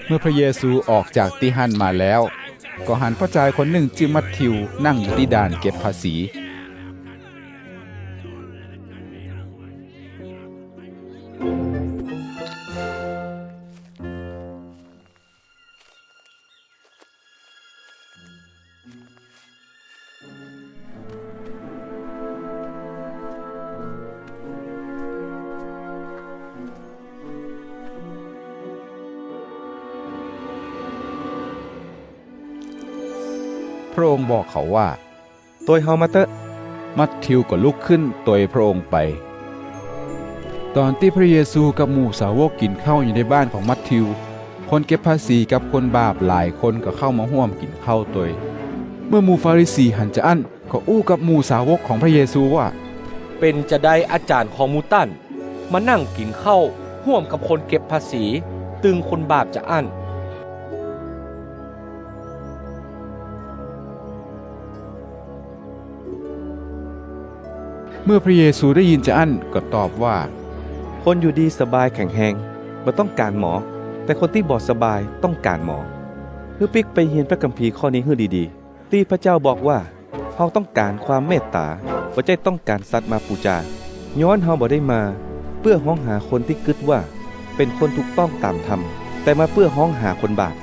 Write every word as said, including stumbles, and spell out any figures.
เมื่อพระเยซูออกจากตี้หั้นมาแล้ว ก็หันป้อจายคนนึ่งจื้อมัทธิวนั่งอยู่ตี้ด่านเก็บภาษี พระองค์บอกเขาว่า ตวยเฮามาเต๊อะ มัทธิวก็ลุกขึ้นตวยพระองค์ไป ต๋อนตี้พระเยซูกับหมู่สาวกกิ๋นข้าวอยู่ในบ้านของมัทธิว คนเก็บภาษีกับคนบาปหลายคนก็เข้ามาฮ่วมกิ๋นข้าวตวย เมื่อหมู่ฟาริสีหันจาอั้น ก็อู้กับหมู่สาวกของพระเยซูว่า เป๋นจาใดอาจ๋ารย์ของหมู่ต้าน มานั่งกิ๋นข้าวฮ่วมกับคนเก็บภาษี ตึงคนบาปจาอั้น เมื่อพระเยซูได้ยินจาอั้นก็ตอบว่า คนอยู่ดีสบายแข็งแฮง บ่ต้องก๋านหมอ แต่คนตี้บ่สบายต้องก๋านหมอ หื้อปิ๊กไปเฮียนพระคัมภีร์ข้อนี้หื้อดีๆ ตี้พระเจ้าบอกว่า เฮาต้องก๋านความเมตต๋า บ่ใจ้ต้องก๋านสัตว์มาปู๋จา ย้อนเฮาบ่ได้มาเปื้อฮ้องหาคนตี้กึ๊ดว่าเป๋นคนถูกต้องต๋ามธรรม แต่มาเปื้อฮ้องหาคนบาป